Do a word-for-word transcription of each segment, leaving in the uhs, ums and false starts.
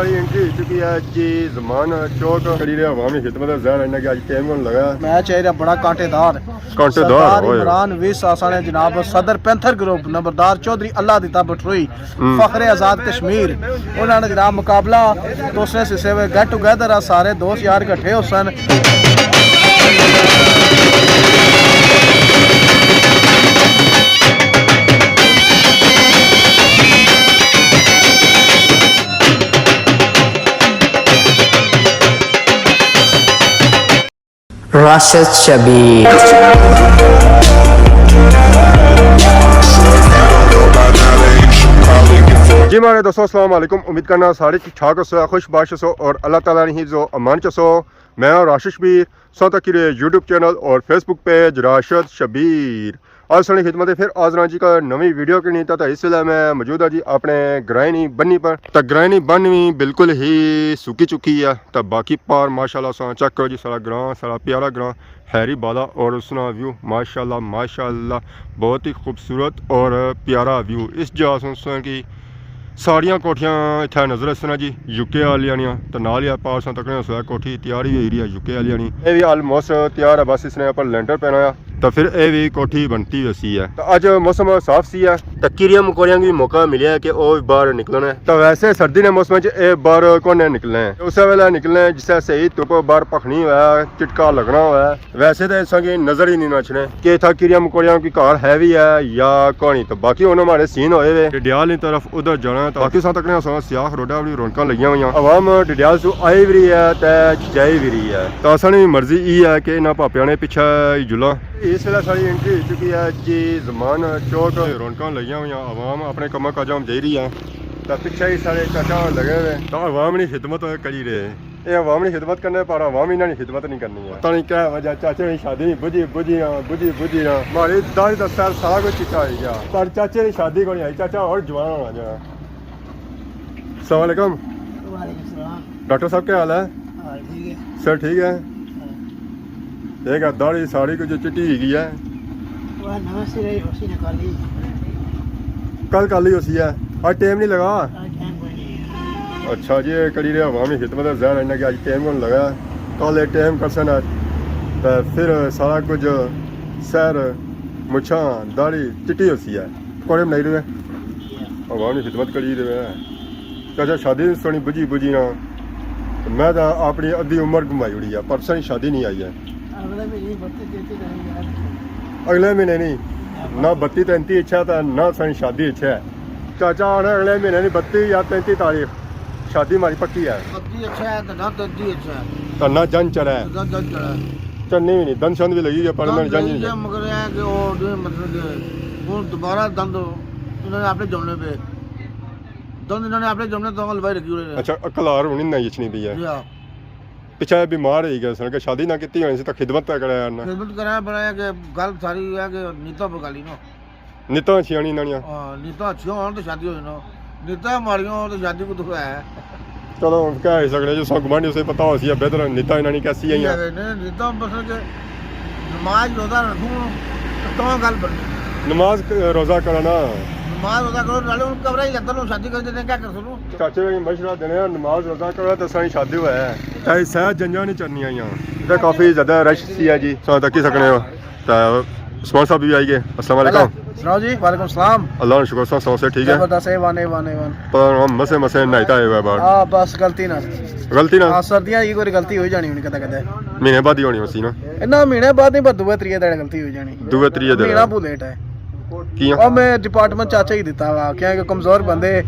ساری انٹری ہو چکی ہے جی زمان چوک۔ کڑی رہے عوام کی خدمت ہے، ظاہر ہے انہاں کہ اج ٹائم کون لگا۔ میچ ہے بڑا کانٹے دار۔ کانٹے دار سردار ہوئے۔ عمران ویس آسان ہے جناب، صدر پینتھر گروپ، نمبردار چوہدری اللہ دیتا بٹروئی، ہم۔ فخر آزاد کشمیر۔ انہاں نے جناب مقابلہ دوستیں سے سیوے گیٹ ٹوگیدر آ، سارے دوست یار کٹھے ہو سن۔ راشد شبیر۔ جی ماڑے دوستو، السلام علیکم۔ امید کرنا سارے ٹھیک ٹھاک ہسو، خوش باش ہسو اور اللہ تعالیٰ نے حفظ و امان چ ہسو۔ میں ہوں راشد شبیر، سو تک رہے یوٹیوب چینل اور فیس بک پیج راشد شبیر۔ آج ساڑی خدمت ہے پھر حاضر ہاں جی کا نوی ویڈیو کے نہیں۔ تا اس ویلے میں موجود ہاں جی اپنے گرائنی بنی پر۔ تا گرائنی بن بھی بالکل ہی سکی چکی ہے۔ تا باقی پار ماشاءاللہ ساں چیک کرو جی، سارا گراں، سارا پیارا گراں، ہیری بالا اور اس نا ویو ماشاءاللہ، ماشاءاللہ بہت ہی خوبصورت اور پیارا ویو۔ اس جا سوں ساں کی ساریاں کوٹھیاں اتھے نظر اسنا جی، یو کے آلیاں نیاں۔ تے نال ہی پار ساں تکنے اسے کوٹھی تیار ہی ہوئی رہی ہے یو کے آلیاں نی۔ اے وی آلموسٹ تیار ہے، بس اس نے اوپر لینٹر پینا ہے۔ تے پھر اے وی کوٹھی بنتی ہوئی سی ہے۔ تے اج موسم صاف سی ہے۔ تے کیڑیاں مکوڑیاں کی موقع ملیا ہے کہ او باہر نکلن ہے۔ تے ویسے سردی نے موسم وچ اے باہر کونے نکلنے ہیں۔ اسے ویلے نکلنے ہیں جسے صحیح دھوپ باہر پکھنی ہوئے، چٹکا لگنا ہوئے۔ ویسے تے اساں کی نظر ہی نہیں اچھنے کہ اتھا کیڑیاں مکوڑیاں کوئی گھر ہے وی ہے یا کونی۔ تے باقی ہن ماڑے سین ہوئے وے ڈڈیال نی طرف ادھر جانا ہے۔ تے باقی اساں تکنے اساں سیاخ روڈا وی رونقاں لگیاں ہویاں۔ عوام ڈڈیال سوں آئی وی رہی ہے تے جائی وی رہی ہے۔ تے اساں نی مرضی ای ہے کہ انہاں پاپیاں نے پچھے ہی جلاں۔ اس ویلے ساڑی انٹری ہوئی چکی ہے جی زمان چوک۔ رونقاں لگیاں ہویاں، عوام اپنے کماں کاجاں وچ جائی رہی ہے۔ تے پچھے ہی ساڑے چاچا لگے ہوئے۔ تے عوام نی خدمت کری رہے۔ اے عوام نی خدمت کرنے پر عوام انہاں نی خدمت نہیں کرنی ہے۔ پتہ نہیں کیا وجہ، چاچے نی شادی نہیں بجھی، بجھی رہا، بجھی، بجھی رہا۔ ماڑی داڑھی دا سر سارا کچھ چٹا ہوئی گیا۔ پر چاچے نی شادی کو نہیں آئی، چاچا اور جوان ہونا جانا۔ السلام علیکم۔ وعلیکم السلام۔ ڈاکٹر صاحب کیا حال ہے؟ حال ٹھیک ہے۔ سر ٹھیک ہے؟ ہاں۔ دیکھ داڑھی ساری کچھ چٹی ہوئی گئی ہے۔ وہ نواں سرے ہی اسی نے کالی۔ کل کالی اسی ہے، اج ٹائم نہیں لگا۔ اج ٹائم کوئی نہیں ہے۔ اچھا جی، اے کری رہے عوامی خدمت ہے، ظاہر ہے انہاں کہ اج ٹائم کون لگا۔ کل اے ٹائم کرسن اج۔ تے پھر سارا کچھ سر، مچھاں، داڑھی چٹی ہوسی ہے۔ کوڑے بنائی رہے۔ عوامی خدمت کری رہے۔ چاچا شادی سونی بجھی بجھی نا۔ میں تاں اپنی ادھی عمر گھمائی اڑی ہے، پر سونی شادی نہیں آئی ہے۔ اگلے مہینے بتی تینتی تاریخ ہے۔ اگلے مہینے نہیں، نہ بتی تینتی اچھا تھا، نہ سن شادی اچھا ہے۔ چاچا آنا اگلے مہینے نہیں، بتی یا تینتی تاریخ شادی ہماری پکی ہے۔ بتی اچھا ہے تو نہ تینتی اچھا ہے۔ تو نہ جن چڑھا ہے۔ نہ جن چڑھا ہے۔ چنی بھی نہیں، دن شند بھی لگی گیا، پر دن میں جن لگی نہیں گیا، مگر یہ کہ وہ جو مطلب کہ ہن دوبارہ دند انہوں نے اپنے جمنے پہ، دند انہوں نے اپنے جمنے تو لوائی رکھی ہوئے۔ اچھا، کلار ہونی نہ اچھنی پئی ہے۔ جی ہاں۔ پچھے بیمار ہوئی گئے سن کہ شادی نہ کیتی ہونی سی تو خدمت پہ کرا کرنا۔ خدمت کرا بڑا ہے کہ گل ساری ہے کہ نیتاں پہ گل ہی نا۔ نیتاں اچھیاں ہونی انہاں نیاں۔ ہاں، نیتاں اچھیاں ہون تو شادی ہوئی نا۔ نیتاں ماڑیاں ہون تو شادی کو دکھ ہے۔ چلو، ہن کہہ ہی سکنے جو سو گمانڈی اسے پتہ ہوسی ہے بہتر نیتاں انہاں نی کیسی ہے یا۔ نہیں، نیتاں بس کہ نماز روزہ رکھوں تو گل بنی۔ نماز روزہ کرنا۔ نماز روزہ کرو، نالے ہن قبرہ ہی لگن، شادی کر دینے، کیا کر سکوں؟ چاچے کو مشورہ دینے ہیں، نماز روزہ کرو تو ساری شادی ہوا ہے۔ چاہے سہ جنجاں نہیں چڑھنی آئیاں۔ ادھر کافی زیادہ رش سی ہے جی، سو تکی سکنے ہو۔ تو عثمان صاحب بھی آئی گئے۔ السلام علیکم۔ سناؤ جی۔ وعلیکم السلام۔ اللہ کا شکر، سو سو سے ٹھیک ہے۔ زبردست، اے ون، اے ون، اے ون۔ پر ہم مسے مسے نہائی تا آئے ہوئے باہر۔ ہاں، بس غلطی نہ۔ غلطی نہ؟ ہاں، سردیاں کی کوئی غلطی ہوئی جانی ہونی کدے کدے۔ مہینے بعد ہی ہونی ہوسی نا؟ نہ، مہینے بعد نہیں، پر دوے تریے دن غلطی ہوئی جانی۔ دوے تریے دن؟ مہینہ بہت لیٹ ہے۔ کیاں؟ او میں ڈپارٹمنٹ چاچا ہی دیتا وا، کیونکہ کمزور بندے،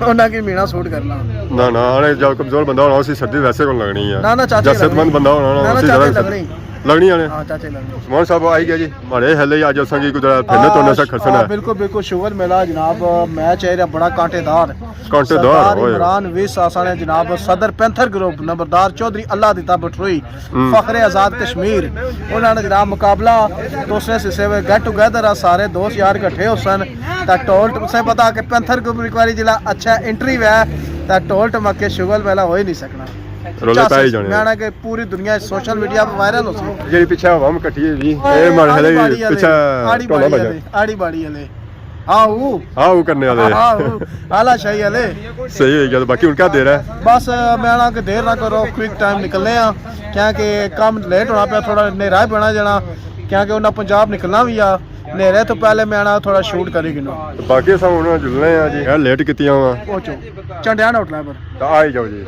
انہاں کی مہینہ سوٹ کرنا۔ نہ، نہ، آنے جب کمزور بندہ ہونا، اسی سردی ویسے کون لگنی ہے۔ نہ، نہ، چاچا جب ہی صحت مند لگنی۔ بندہ ہونا نا، نہ، نہ، اسی چاچا زیادہ ہی لگنی۔ لگنی آنے۔ ہاں، چاچا ہی لگنی۔ عثمان صاحب آئی گیا جی، ہمارے ہیلے ہی اج اساں کی کدھر پھرنے توڑنے سا کھڑسنا آ، ہے۔ بالکل، بالکل، شغل میلہ جناب، میچ ہے بڑا کانٹے دار۔ کانٹے دار، سردار اوئے۔ عمران ویس آسان ہے جناب، صدر پینتھر گروپ، نمبردار چوہدری اللہ دیتا بٹروئی۔ ہم۔ فخر آزاد کشمیر، انہاں نے جناب مقابلہ دوستیں سے سیوے گیٹ ٹوگیدر آ، سارے دوست یار کٹھے ہو سن۔ تے ٹول ٹ-، سے پتا کہ پینتھر گروپ ایک باری جلا اچھا انٹری وے، تے ٹول ٹمکے شغل میلہ ہو ہی نہیں سکنا۔ رولے پے ہی جانے۔ میں آنا کہ پوری دنیا سوشل میڈیا پہ وائرل ہو سی۔ جیڑی پچھے عوام کٹھی ہے جی، اے اے ماڑے آڑی خیال باڑی والے، پچھے آڑی ٹولا باڑی بجا۔ والے، آڑی باڑی والے۔ ہاں، او۔ ہاں، او کرنے والے۔ ہاں، او۔ آلہ شاہی والے۔ صحیح ہوئی گیا، تو باقی ہن کیا دیر ہے؟ بس، میں آنا کہ دیر نہ کرو، کوئک ٹائم نکلنے آں، کیونکہ کم لیٹ ہونا پیا، تھوڑا نیرا ہی پینا جانا، کیونکہ انہاں پنجاب نکلنا وی آ، نیرے تو پہلے میں آنا تھوڑا شوٹ کری گھنو۔ باقی اساں ہن جلنے آں جی، یار لیٹ کیتی آواں۔ پہنچو، چنڈیان ہوٹل ہے پر۔ تو آئی جاؤ جی۔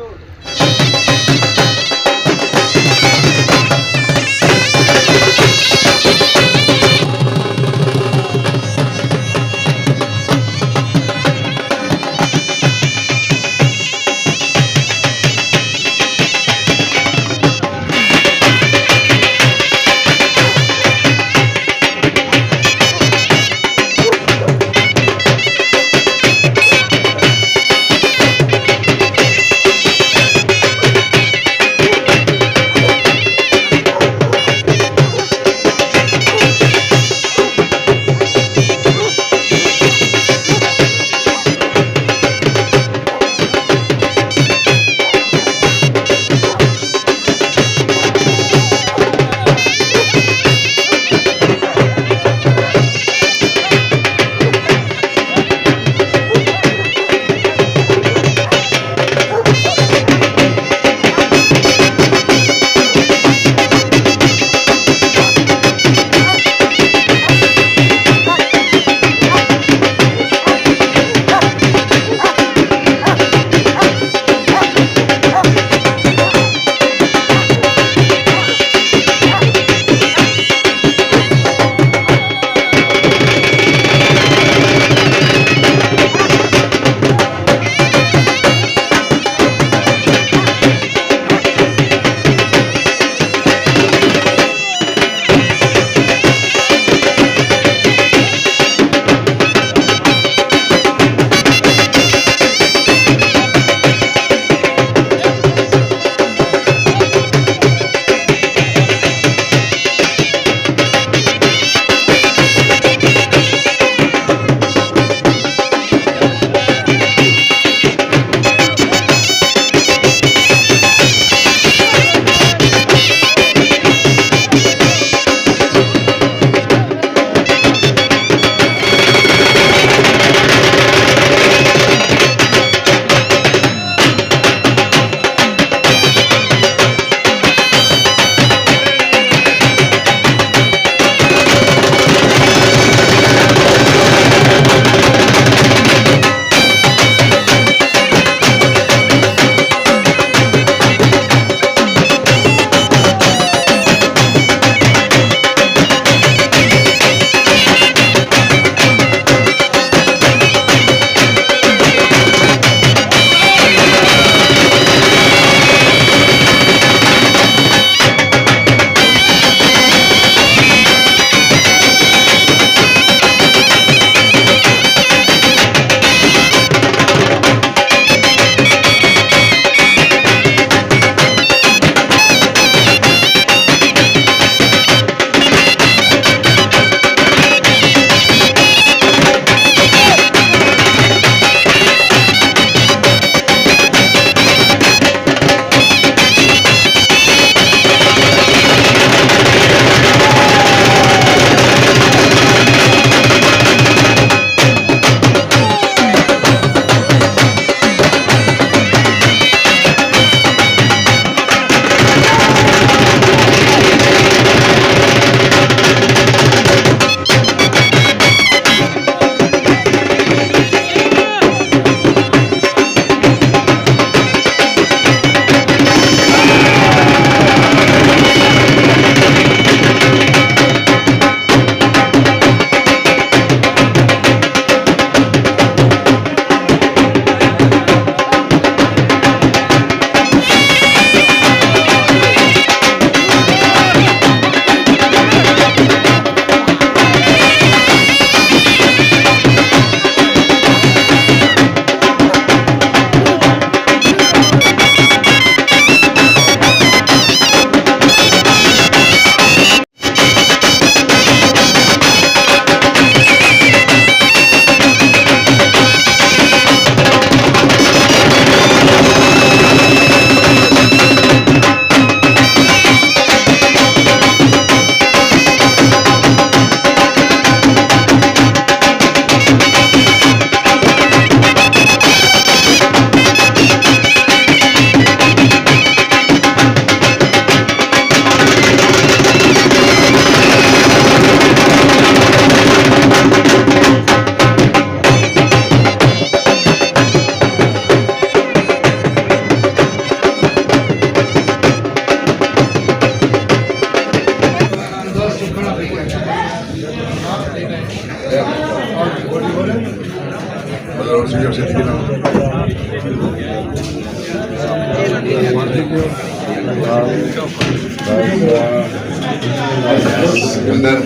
سکندر۔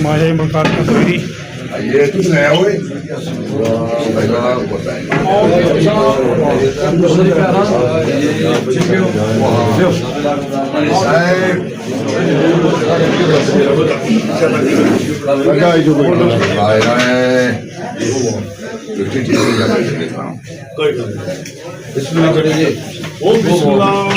مایا مکار کا کوئی۔ یہ تو نیا ہوئے۔ بسم اللہ کرو جی۔ او بسم اللہ۔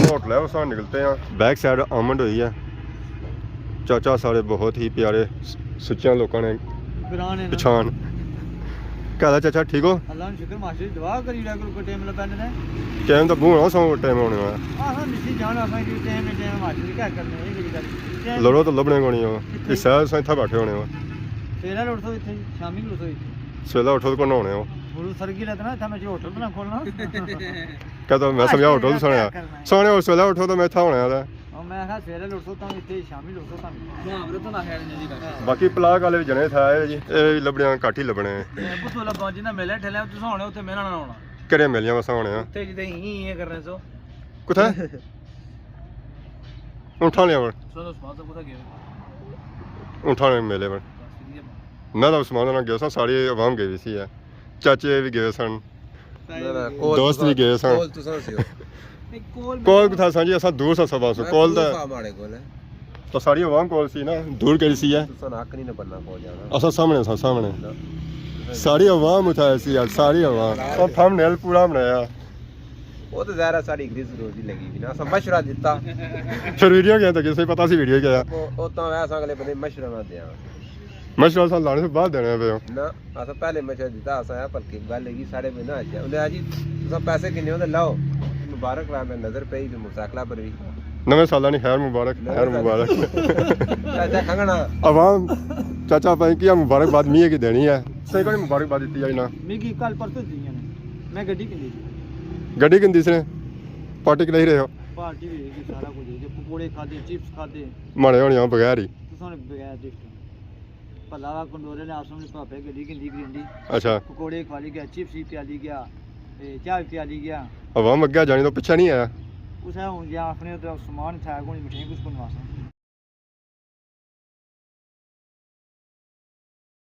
ہوٹل ہے، اس نکلتے ہیں۔ بیک سائیڈ آمنڈ ہوئی ہے۔ چاچا ساڑے بہت ہی پیارے، س-، سچیاں لوکاں نے پرانے نا۔ پچھان۔ کہہ حال ہے چاچا، ٹھیک ہو؟ اللہ نو شکر، ماشاءاللہ، دعا کری رہیا کرو، کوئی ٹائم لبھنے نے۔ ٹائم تو بہوں ہونا، سو ٹائم ہونے والا۔ آہاں، مسی جان آساں کہ ٹائم ہے، ٹائم ماشاءاللہ، کیا کرنے، یہ کری کر۔ ٹائم لڑو تو لبھنے کو نہیں ہو۔ کتھے؟ اس سال ساں اتھا بیٹھے ہونے ہو۔ سویرے لڑسو اتھے، شامی لڑسو اتھے۔ سویرے اٹھو تو کون ہونے ہو؟ گرو سرگی رہتا نا، اتھا میں جو ہوٹل بنا کھولنا۔ کیا تو میں سمجھا ہوٹل سونے آ۔ کیا کرنا ہے؟ سونے ہو، سویرے اٹھو تو میں اتھا ہونے والا۔ اور میں آخیا سویرے لڑسو تاں اتھے، شامی لڑسو تاں۔ محاورے تو نہ خیر نہیں جی۔ باقی پلاک والے بھی جنے تھے آئے جی، اے بھی لبنے گھٹ ہی لبنے ہیں۔ اے کتھوں لبھاں؟ جنہاں میلے ٹھیلے تساں ہونے، اتھے میرا نہ ہونا۔ کہڑے میلیاں وساں ہونے ہیں؟ اتھے جدے ہی اے کرنے سو۔ کتھے؟ اونٹھاں لے آون۔ سو عثمان صاحب کتھے گئے؟ اونٹھاں نے میلے پر۔ بس ٹھیک ہے۔ میں تو عثمان نال گیا سا، ساری عوام گئی سی ہے۔ چاچے بھی گئے سن۔ نہ، نہ، کول دوست تساں، بھی گئے سن۔ کول تساں سی ہو۔ نہیں، کول کول میرے کتھا سا جی، اساں دور سا سبا سو۔ میں کول دور دا سا ماڑے کول ہے۔ تو ساری عوام کول سی نا، دور کری سی ہے۔ تساں حق نہیں نہ بننا کول جانا۔ اساں سامنے سا، سامنے۔ نہ۔ ساری عوام اتھا سی یار، ساری عوام۔ اور تھمب نیل پورا بنایا۔ وہ تو ظاہر ہے ساری انگریزی روزی لگی ہوئی نا، اساں مشورہ دیتا۔ پھر ویڈیو کیا تھا، کسے پتہ سی ویڈیو کیا ہے؟ وہ، وہ تو ایسا اگلے بندے مشورہ نہ دیاں۔ مشورہ اساں لانے سے بعد دینے پے ہو۔ نہ، اساں پہلے مشورہ دیتا، اساں آخیا بلکہ گل ہے ساڑے میں نہ اچھا۔ انہیں آخیا جی، تساں پیسے گھنے ہو تے لاؤ۔ مبارک رہا، میں نظر پئی تے موٹرسائیکل پر بھی۔ نویں سالہ نی خیر مبارک، نویں خیر سالہ۔ مبارک۔ چاچا کھنگنا۔ عوام، چاچا پائیں کیا مبارکباد میے کی دینی ہے؟ سائیکل نی مبارکباد دیتی جائی نا۔ میگی کل پرسوں دیاں نے۔ میں گڈی کھنی۔ گڈی کھنی سے؟ پارٹی کرائی رہے ہو؟ پارٹی بھی ہے، سارا کچھ ہے۔ پکوڑے کھادے، چپس کھادے۔ ماڑے ہونے ہاں بغیر ہی۔ تساں نے بغیر دیکھ۔ پلاوا کنڈورے نے آسم نے پاپے گڈی گھندی گرینڈی۔ اچھا۔ پکوڑے کھوا لی گیا، چپس ہی پیالی گیا، تے چاہ بھی پیالی گیا۔ عوام اگے جانے تو پچھے نہیں آیا۔ اسے ہن جا آخنے تے سامان تھا کونی مٹھائی کچھ بنواساں۔